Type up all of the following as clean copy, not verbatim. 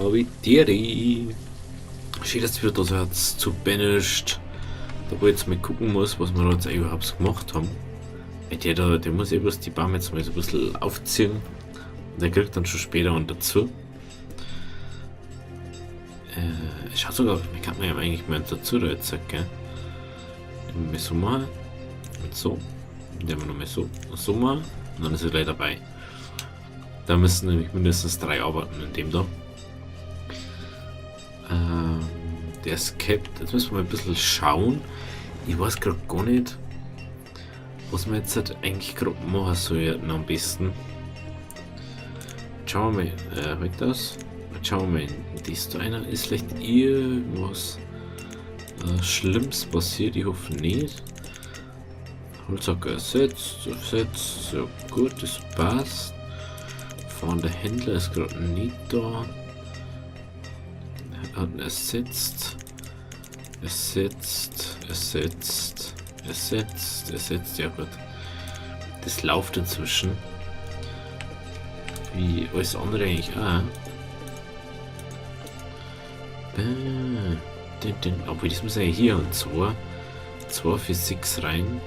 Habitiere. Schön, dass du wieder da seid zu Banished. Da wo ich jetzt mal gucken muss, was wir da jetzt überhaupt gemacht haben. Weil der da, der muss eh bloß die Baum jetzt mal so ein bisschen aufziehen. Und der kriegt dann schon später und dazu. Schaut sogar, man kann man ja eigentlich mal dazu da jetzt, gell? Mal so mal. Und so. Und der noch mal so. Und so mal. Und dann ist er gleich dabei. Da müssen nämlich mindestens 3 arbeiten in dem da. Der ist capped. Jetzt müssen wir mal ein bisschen schauen. Ich weiß grad gar nicht, was wir jetzt halt eigentlich grad machen sollten am besten. Schauen wir mal, halt das. Schauen wir mal, in das da einer ist vielleicht irgendwas Schlimmes passiert. Ich hoffe nicht. Holzhacker ersetzt, ersetzt, so gut, das passt. Fahrender Händler ist gerade nicht da. Hat ihn ersetzt. Ersetzt, ersetzt, ersetzt, ersetzt. Ja gut. Das läuft inzwischen. Wie alles andere eigentlich auch. Obwohl, das muss eigentlich hier und 2. 2 für 6 rein.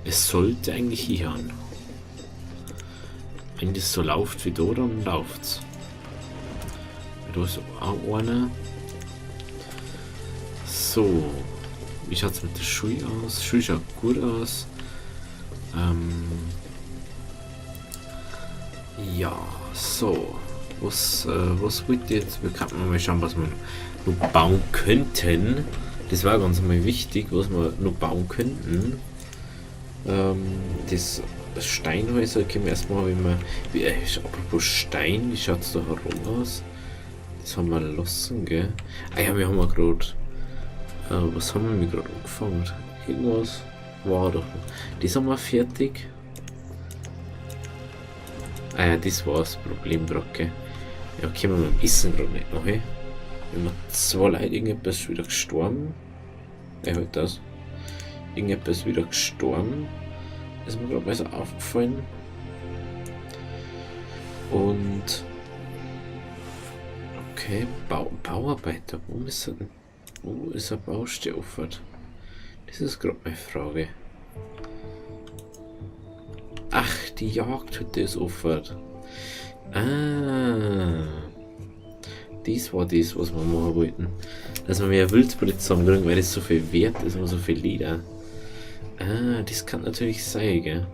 Es sollte eigentlich hier an. Wenn das so läuft wie da, dann läuft's. Da ist auch einer. So. Wie schaut's mit der Schule aus? Schule schaut gut aus. Ja, so. Was wollt ihr jetzt? Wir könnten mal schauen, was wir noch bauen könnten. Das war ganz mal wichtig, was wir noch bauen könnten. Das Steinhäuser können wir erstmal, wenn wir. Wie, apropos Stein, wie schaut's da herum aus? Das haben wir lassen, gell? Ah ja, wir haben ja grad. Was haben wir grad angefangen? Irgendwas war doch noch. Das haben wir fertig. Ah ja, das war das Problem grad, gell? Ja, können wir mit dem Essen grad nicht noch, hey? Wenn wir 2 Leute, irgendetwas ist wieder gestorben. Ja, halt das. Irgendetwas ist wieder gestorben. Ist mir grad mal so aufgefallen. Und okay, Bauarbeiter. Wo ist er denn? Wo ist ein Baustelle offen? Das ist grad meine Frage. Ach, die Jagdhütte ist offen. Ah. Das war das, was wir machen wollten. Dass wir mehr Wildbret zusammenkriegen, weil das so viel wert ist und so viel Leder. Ah, das kann natürlich sein, gell?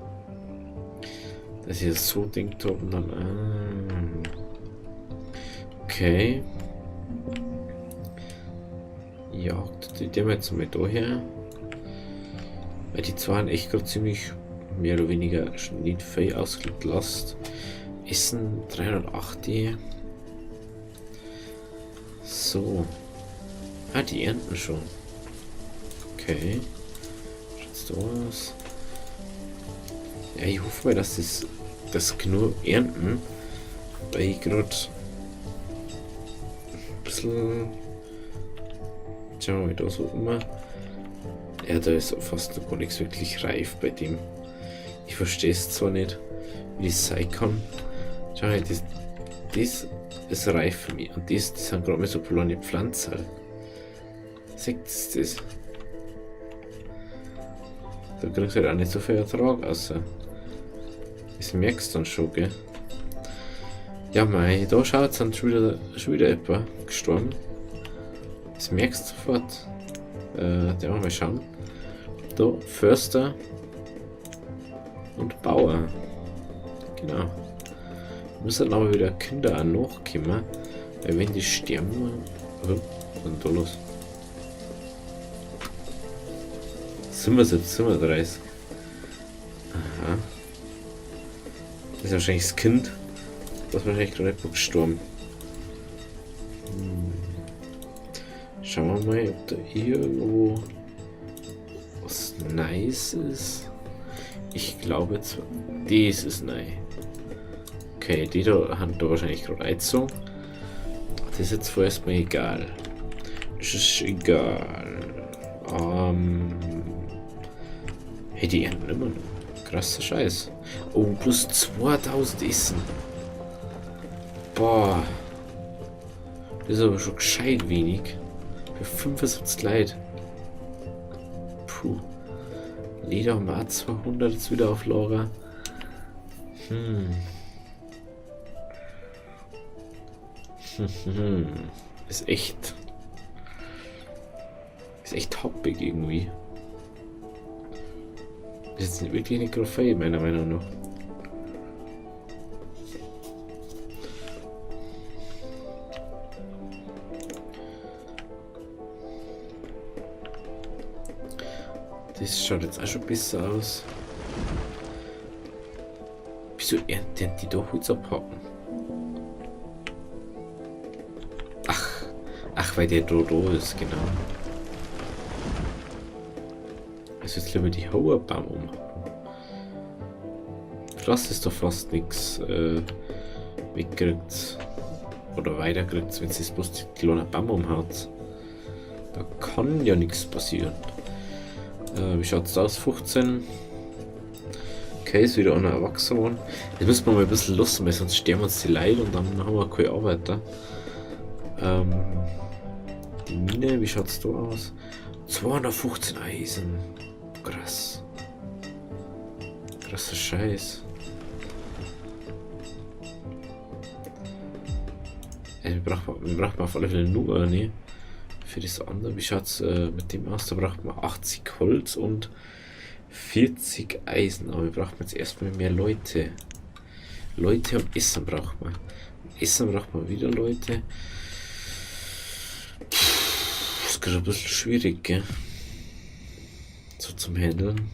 Dass ich das so denkt hab und dann. Ah. Okay. Jagd, die nehmen wir jetzt mal da her. Weil die zwei haben echt grad ziemlich mehr oder weniger schon nicht viel ausgelegt last. Essen 380. So. Ah, die ernten schon. Okay. Schaut's da aus? Ja, ich hoffe mal, dass das genug ernten. Weil ich grad ein bisschen. Schauen wir mal da so immer. Ja, da ist fast noch gar nichts wirklich reif bei dem. Ich verstehe es zwar nicht, wie das sein kann. Schau mal, das ist reif für mich. Und das sind gerade mal so kleine Pflanzen. Seht ihr das? Da kriegst du halt auch nicht so viel Ertrag raus. Das merkst du dann schon, gell? Ja, mei, da schaut dann schon wieder jemand gestorben. Das merkst du sofort. Der mal schauen. Da, Förster und Bauer. Genau. Müssen aber wieder Kinder auch nachkommen. Weil wenn die sterben. Oh, was ist denn da los? 77, 37. Aha. Das ist wahrscheinlich das Kind. Das ist wahrscheinlich gerade gestorben. Schauen wir mal, ob da irgendwo was nice ist. Ich glaube zwar, das ist neu. Okay, die da haben da wahrscheinlich gerade eingezogen. Das ist jetzt vorerst mal egal. Das ist egal. Hey, die ernten immer noch. Krasser Scheiß. Oh, plus 2000 Essen. Boah. Das ist aber schon gescheit wenig. Für 75 Leute. Puh. Leder haben wir auch 200 jetzt wieder auf Lager. Ist echt. Ist echt hoppig irgendwie. Ist jetzt wirklich nicht gerade meiner Meinung nach. Das schaut jetzt auch schon besser aus. Wieso ernten die da Holz abhacken? Ach, ach, weil der da ist, genau. Also jetzt lieber die Hauerbaum umhacken. Das ist doch fast nix wegkriegt. Oder weiterkriegt, wenn es bloß die kleine Baum umhaut. Da kann ja nichts passieren. Wie schaut's aus? 15. Okay, ist wieder einer erwachsen geworden. Jetzt müssen wir mal ein bisschen lassen, weil sonst sterben uns die Leute und dann haben wir keine Arbeiter. Die Mine, wie schaut's da aus? 215 Eisen. Krass. Krasser Scheiß. Ey, wir brauchen auf alle Fälle nur eine. Für das andere, wie schaut's mit dem aus? Da braucht man 80 Holz und 40 Eisen. Aber wir brauchen jetzt erstmal mehr Leute. Leute und Essen braucht man. Essen braucht man wieder Leute. Puh, ist gerade ein bisschen schwierig, gell? So zum Handeln.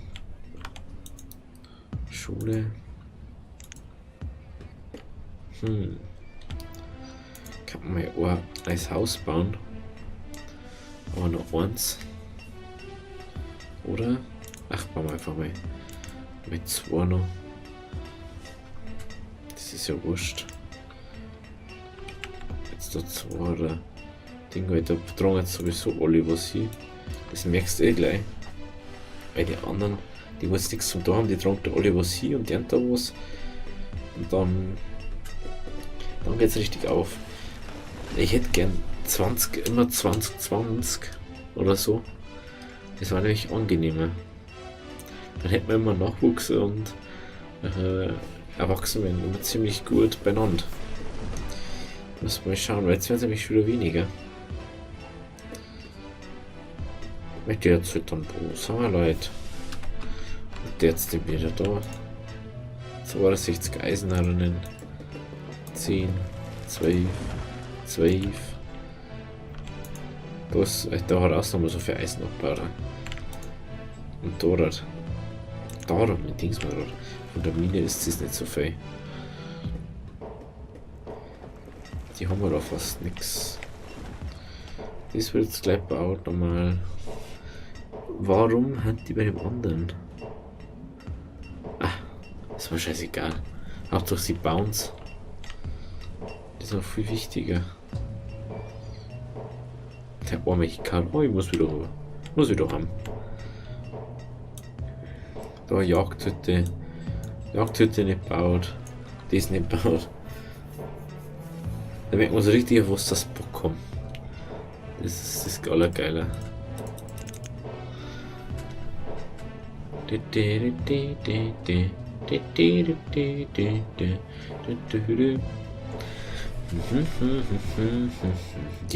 Schule. Kann man mal ein neues Haus bauen. Aber noch eins. Oder? Ach, bauen wir einfach mal mit 2 noch. Das ist ja wurscht. Jetzt da 2 oder Ding, weil da tragen jetzt sowieso alle was hin. Das merkst du eh gleich. Weil die anderen, die jetzt nichts zum tun haben, die tragen da alle was hin und ernten da was. Und dann geht's richtig auf. Ich hätte gern 20, immer 20, 20 oder so. Das war nämlich angenehmer. Dann hätten wir immer Nachwuchs und Erwachsene werden immer ziemlich gut beieinander. Müssen wir mal schauen, weil jetzt werden es nämlich wieder weniger. Mit der jetzt dann wo sind wir, Leute? Und der jetzt wieder da. 62 Eisenerinnen. 10, 12, 12. Das, da hat auch nochmal so viel Eisen abgebaut. Und da hat. Da hat mit Dings mal grad. Von der Mine ist das nicht so viel. Die haben wir da fast nix. Das wird jetzt gleich gebaut nochmal. Warum hat die bei dem anderen? Ah, ist mir scheißegal. Hauptsache sie bauen's. Das ist noch viel wichtiger. Der arme Hikaru. Oh, ich muss wieder rüber. Muss wieder haben. Da Jagdhütte. Jagdhütte nicht gebaut. Das nicht gebaut. Da merkt man so richtig, auf was das Bock haben. Das ist das Allergeile. Die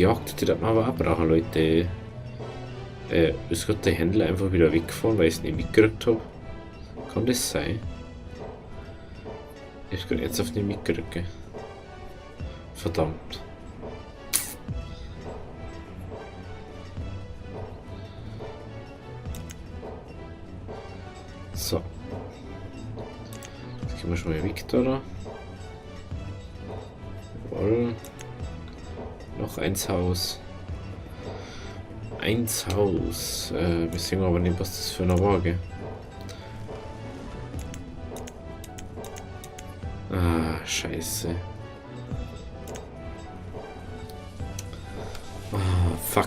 Jagdhütte darf man aber auch brauchen, Leute. Ist gerade der Händler einfach wieder weggefahren, weil ich's nicht mitgekriegt hab? Kann das sein? Ich hab's gerade ernsthaft nicht mitgekriegt, gell? Verdammt. So. Jetzt gehen wir schon mal weg da, oder? Jawohl. Noch eins Haus. Eins Haus. Wir sehen aber nicht, was das für eine war, gell? Ah, scheiße. Ah, fuck.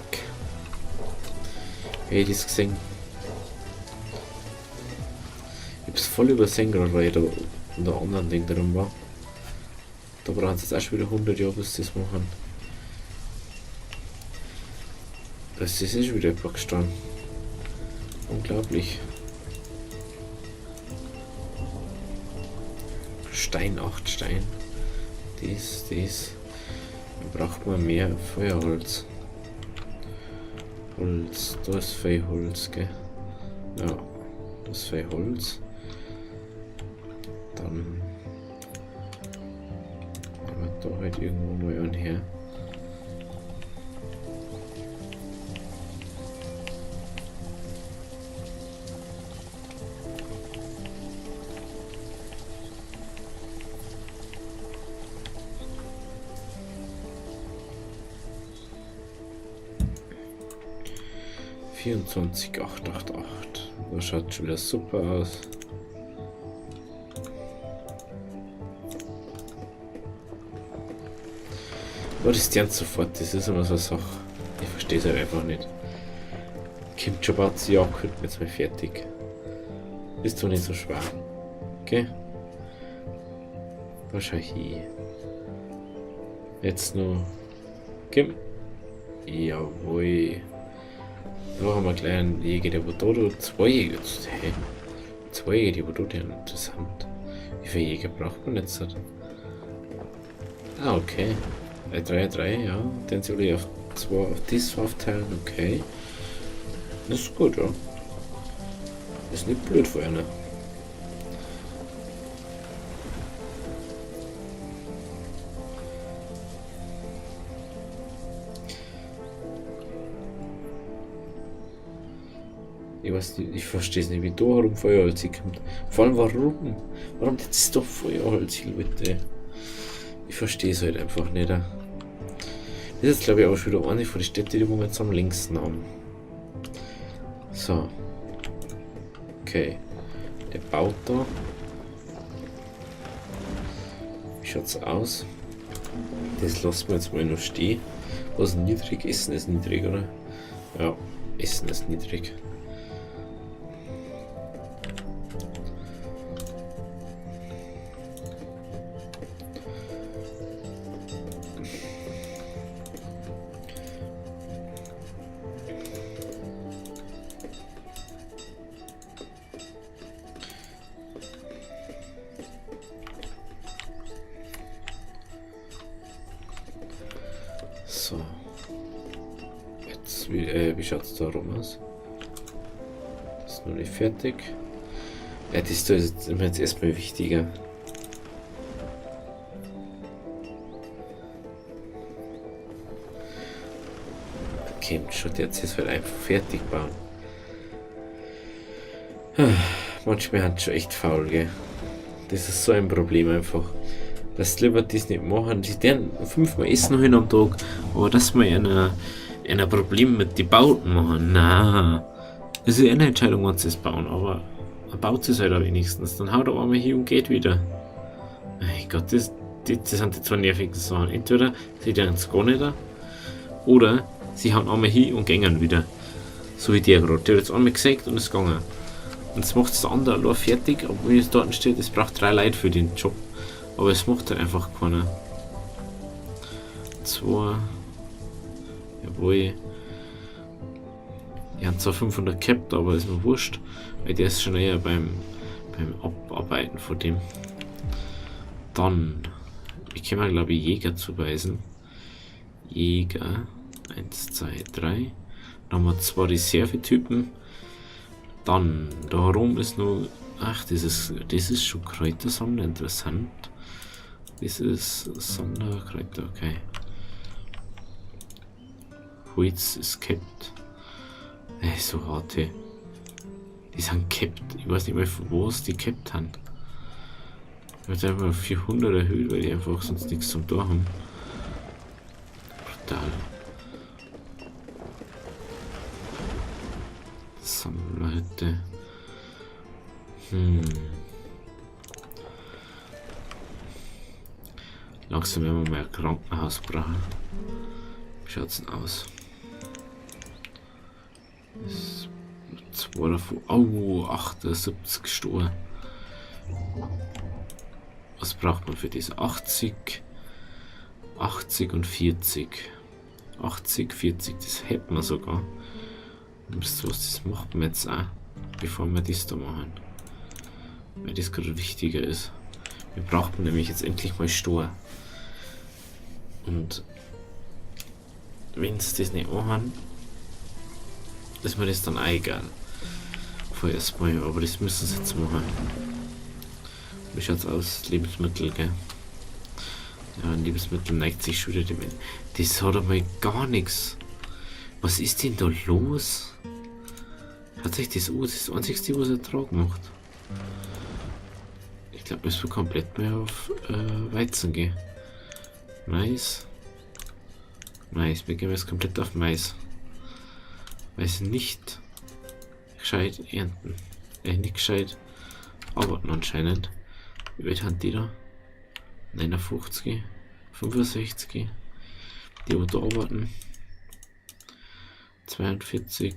Hey, das gesehen. Ich hab's voll übersehen gerade, weil ich da in der anderen Ding drin war. Da brauchen sie jetzt auch schon wieder 100 Jahre, bis sie das machen. Das ist schon wieder jemand gestorben. Unglaublich. Stein, 8 Stein. Das, das. Da braucht man mehr Feuerholz. Holz, da ist viel Holz, gell? Ja, das ist viel Holz. Dann haben wir da halt irgendwo mal einen her. 24888. Das schaut schon wieder super aus. Oh, das lernt sofort, das ist immer so eine Sache. Ich verstehe es halt einfach nicht. Kommt schon bald, ja, könnten wir jetzt mal fertig. Ist doch nicht so schwer. Okay? Wahrscheinlich. Jetzt nur. Komm. Jawohl. Da haben wir gleich einen Jäger, der wo da, zwei Jäger. Hä? Zwei Jäger, die wo da, der interessant. Wie viele Jäger braucht man jetzt? Ah, okay. 3, 3, ja. Den soll ich auf 2 auf das aufteilen, okay. Das ist gut, ja. Ist nicht blöd für einer. Ich weiß nicht, ich verstehe es nicht, wie da herum Feuerholz kommt. Vor allem warum? Warum jetzt doch Feuerholz, bitte? Ich verstehe es halt einfach nicht. Das ist, glaube ich, auch schon wieder eine von den Städten, die wir jetzt am längsten haben. So. Okay. Der baut da. Wie schaut's aus? Das lassen wir jetzt mal noch stehen. Was niedrig? Essen ist niedrig, oder? Ja, Essen ist niedrig. So. Jetzt, wie schaut's da rum aus? Das ist noch nicht fertig. Ja, das da ist immer jetzt erstmal wichtiger. Okay, schon jetzt ist halt einfach fertig bauen. Manchmal hat schon echt faul, gell? Das ist so ein Problem einfach. Dass die lieber das nicht machen. Die werden 5-mal essen hin am Tag, aber dass wir einer Problem mit den Bauten machen, na. Das ist eine Entscheidung, wenn sie es bauen, aber dann baut sie es halt auch wenigstens. Dann haut er einmal hier und geht wieder. Mein Gott, das sind die zwei nervigen Sachen. Entweder sie werden es gar nicht, oder sie hauen einmal hin und gehen wieder. So wie der gerade. Der hat jetzt einmal gesagt und ist gegangen. Und jetzt macht es der andere allein fertig, obwohl es dort steht, es braucht 3 Leute für den Job. Aber es macht halt einfach keiner. 2. Jawohl. Ich hab zwar 500 gehabt, aber ist mir wurscht. Weil der ist schon eher beim Abarbeiten von dem. Dann. Ich kann mir, glaube ich, Jäger zuweisen. Jäger. 1, 2, 3. Dann haben wir 2 Reservetypen. Dann, da herum ist nur. Ach, das ist schon Kräutersammler, interessant. Das ist Sammlerkräuter, okay. Holz ist capped. Ey, so hart, ey. Die sind capped. Ich weiß nicht mehr, wo es die capped haben. Ich hab jetzt einfach auf 400 erhöht, weil die einfach sonst nichts zum Tor haben. Brutal. Sammlerhütte. Langsam werden wir mal ein Krankenhaus brauchen. Wie schaut's denn aus? Das ist 2 davon. Oh, 78 Stuhl. Was braucht man für das? 80, 80 und 40. 80, 40, das hätten wir sogar. Und wisst ihr was, das macht man jetzt auch, bevor wir das da machen. Weil das gerade wichtiger ist. Wir brauchen nämlich jetzt endlich mal Stor. Und wenn sie das nicht machen, ist mir das dann auch egal. Vorerst mal, aber das müssen sie jetzt machen. Wie schaut's aus? Lebensmittel, gell? Ja, Lebensmittel neigt sich schon wieder dem Ende. Das hat einmal gar nichts. Was ist denn da los? Hat sich das an, das ist das einzigste, was Ertrag macht. Ich glaub, müssen wir komplett mehr auf Weizen gehen. Mais. Mais, wir gehen jetzt komplett auf Mais. Weil sie nicht gescheit ernten. Nicht gescheit arbeiten anscheinend. Wie weit haben die da? 59, 65. Die, wo da arbeiten. 42,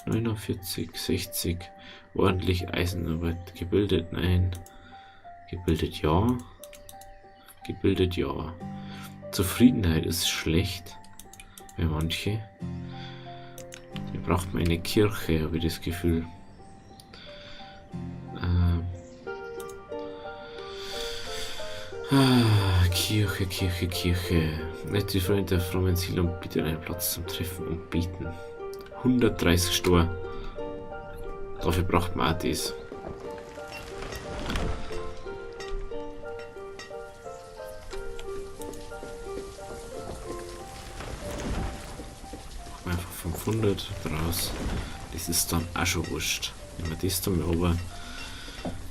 49, 60. Ordentlich Eisenarbeit. Gebildet, nein. Gebildet, ja. Gebildet, ja. Zufriedenheit ist schlecht. Bei manchen. Hier braucht man eine Kirche, habe ich das Gefühl. Kirche, Kirche, Kirche. Nette Freunde der frommen Siedlung bietet einen Platz zum Treffen und Beten. 130 Stor. Dafür braucht man auch das. Einfach 500 draus. Das ist dann auch schon wurscht. Nehmen wir das da mal runter.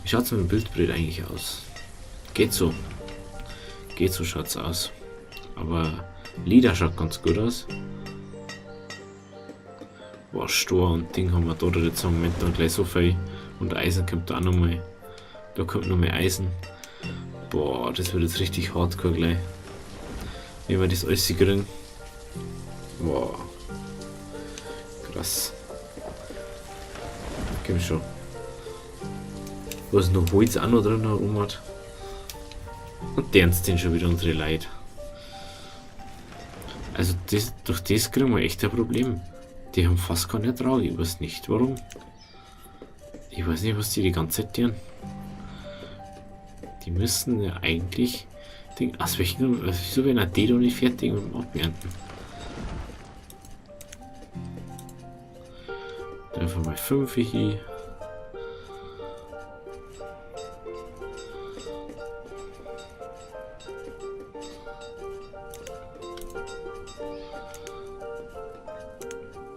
Wie schaut's mit dem Bildbrett eigentlich aus? Geht so. Geht so schaut's aus. Aber Leder schaut ganz gut aus. Boah, Stor und Ding haben wir da jetzt im Moment dann gleich so viel. Und Eisen kommt da auch nochmal. Da kommt noch mehr Eisen. Boah, das wird jetzt richtig hardcore gleich. Wie wir das alles kriegen. Boah. Krass. Komm schon. Wo ist noch Holz auch noch drin rum hat. Und der sind schon wieder unsere Leute. Also das, durch das kriegen wir echt ein Problem. Die haben fast keinen Ertrag. Ich weiß nicht warum. Ich weiß nicht, was die die ganze Zeit tun. Die müssen ja eigentlich den, aus welchen Grund, also wieso werden die da nicht fertig mit dem Abernten? Da einfach mal 5 hier.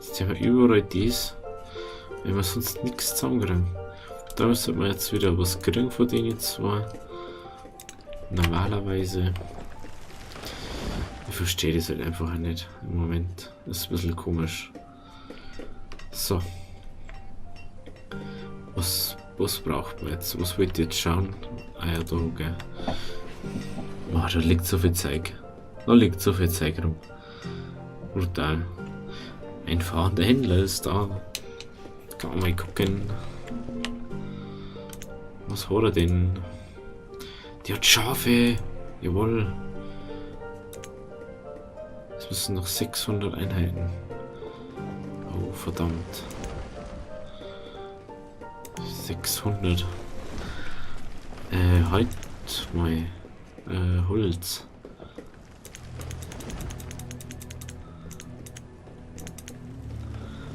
Jetzt haben wir überall dies, wenn wir sonst nichts zusammenkriegen. Da müssen wir jetzt wieder was kriegen von denen zwei. Normalerweise. Ich verstehe das halt einfach nicht im Moment. Das ist ein bisschen komisch. So. Was braucht man jetzt? Was wollt ihr jetzt schauen? Ah ja, da, gell. Boah, da liegt so viel Zeug. Da liegt so viel Zeug rum. Brutal. Ein fahrender Händler ist da. Kann man mal gucken. Was hat er denn? Die hat Schafe. Jawohl. Es müssen noch 600 Einheiten. Oh, verdammt. 600. Halt mal. Holz.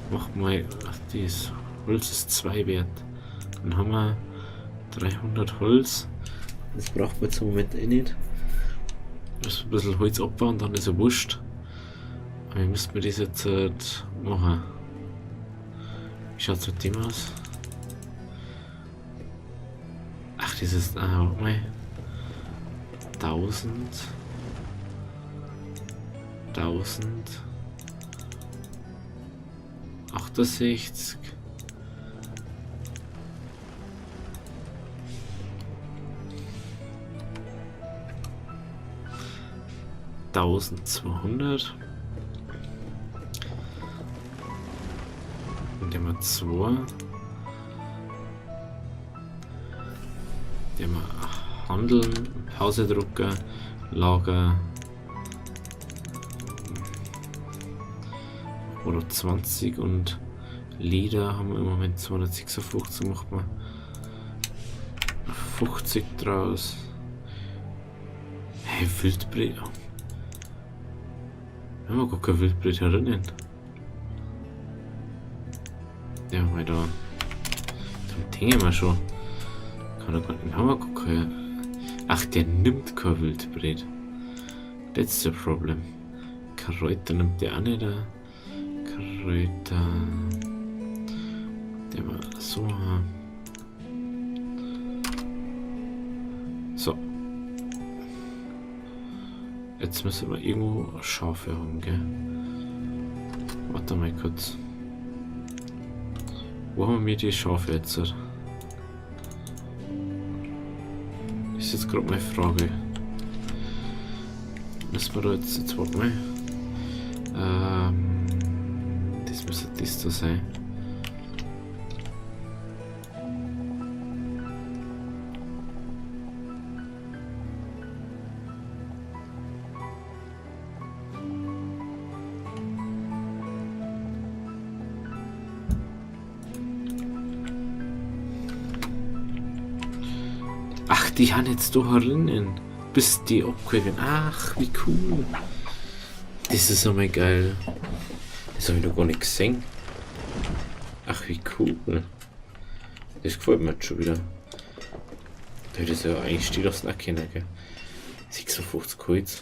Mach mal, ach, das Holz ist 2 wert. Dann haben wir 300 Holz. Das braucht man zum Moment eh nicht. Müssen wir ein bisschen Holz abbauen, dann ist er wurscht. Aber wir müssen das jetzt halt machen. Wie schaut's mit dem aus? Ach, das ist, ah, warte mal. 1000. 1000. 68. 1200. Und der mal 2. Der mal handeln, Pausedrucker, Lager. Oder 20 und Leder haben wir im Moment 256, macht man 50 draus. Hey, Wildbret. Wir haben gar kein Wildbret herinnen. Ja, mal da. Zum Ding immer schon. Kann er gar nicht. Haben wir gar kein. Ach, der nimmt kein Wildbret. That's the problem. Kräuter nimmt der auch nicht. Kräuter. Der war so. So. Jetzt müssen wir irgendwo Schafe haben, gell? Warte mal kurz. Wo haben wir die Schafe jetzt? Ist jetzt gerade meine Frage. Müssen wir da jetzt warte mal. Das müsste das da sein. Ach, die haben jetzt da herinnen, bis die abgeholt werden. Ach, wie cool. Das ist einmal geil. Das habe ich noch gar nicht gesehen. Ach, wie cool. Das gefällt mir jetzt schon wieder. Da hätte es ja eigentlich steht aufs Nacken, gell? 56 Holz.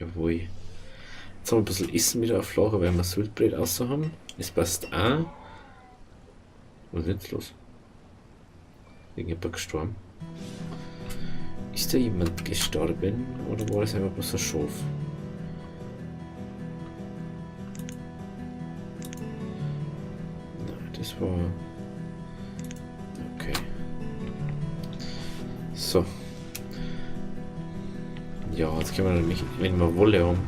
Jawohl. Jetzt haben wir ein bisschen Essen wieder auf Lager, weil wir das Wildbret außer haben. Das passt auch. Was ist jetzt los? Irgendjemand gestorben? Ist da jemand gestorben oder war das einfach bloß ein Schaf? Nein, das war... Okay. So. Ja, jetzt können wir nämlich, wenn wir Wolle haben.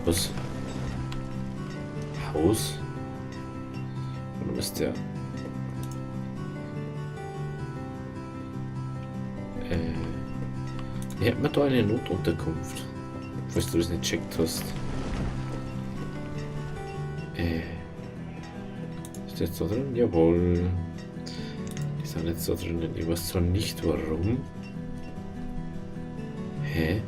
Was? Haus? Warum ist der? Hier hat man da eine Notunterkunft, falls du das nicht checkt hast. Ist der jetzt da drin? Jawohl. Die sind jetzt da drinnen. Ich weiß zwar nicht warum. Hä?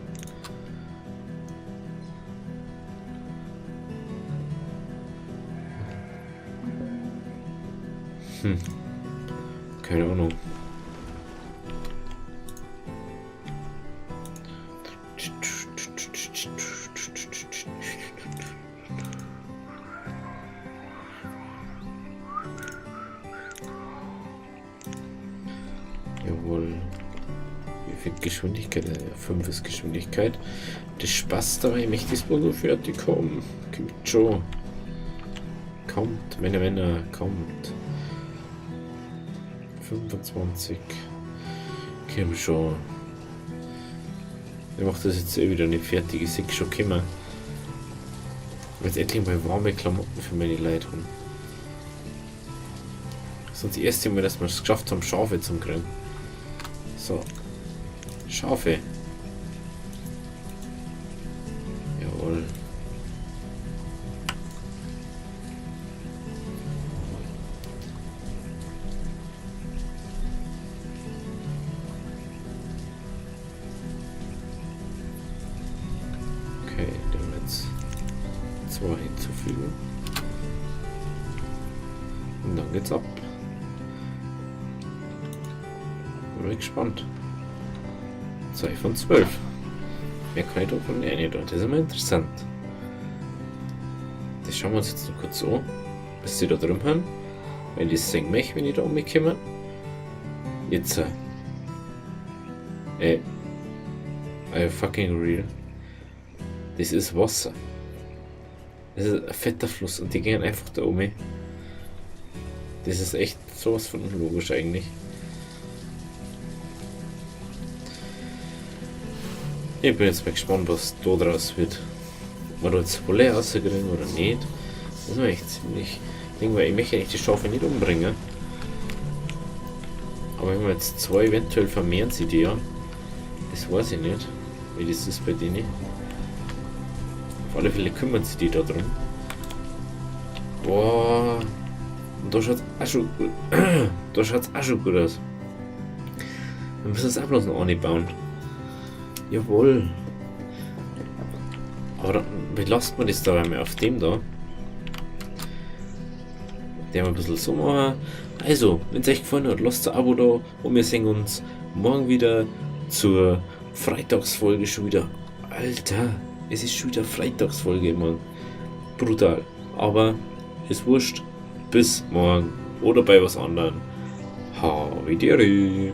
Keine Ahnung. Jawohl. Wie viel Geschwindigkeit? Ja, 5 ist Geschwindigkeit. Das Spaß dabei, ich möchte das wohl nur fertig kommen. Kommt schon. Kommt, meine Männer, kommt. 25. Komm schon. Ich mach das jetzt eh wieder nicht fertig. Ich seh schon kommen. Ich will jetzt endlich mal warme Klamotten für meine Leute haben. Das ist das erste Mal, dass wir es geschafft haben, Schafe zu kriegen. So. Schafe. Jawohl. Okay, dem jetzt 2 hinzufügen. Und dann geht's ab. Bin gespannt. 2 von 12. Mehr kann ich davon nicht tun. Das ist immer interessant. Das schauen wir uns jetzt noch kurz an, was sie da drüben haben. Wenn die sehen mich, wenn ich da umkomme. Jetzt. Are you fucking real? Das ist Wasser. Das ist ein fetter Fluss und die gehen einfach da um. Das ist echt sowas von unlogisch eigentlich. Ich bin jetzt mal gespannt, was da draus wird. Ob wir da jetzt Wolle rauskriegen oder nicht. Das ist mir echt ziemlich Ding, weil ich möchte eigentlich die Schafe nicht umbringen. Aber wenn wir jetzt 2 eventuell vermehren sie die ja. Das weiß ich nicht, wie das ist bei denen. Auf alle Fälle kümmern sie die da drum. Boah. Und da schaut's auch schon gut. Da schaut's auch schon gut aus. Wir müssen es auch bloß noch anbauen. Jawohl. Aber dann belasst man das da einmal auf dem da. Der mal ein bisschen so machen. Also, wenn es euch gefallen hat, lasst ein Abo da und wir sehen uns morgen wieder zur Freitagsfolge schon wieder. Alter, es ist schon wieder Freitagsfolge, Mann. Brutal. Aber ist wurscht. Bis morgen oder bei was anderem. Havidere.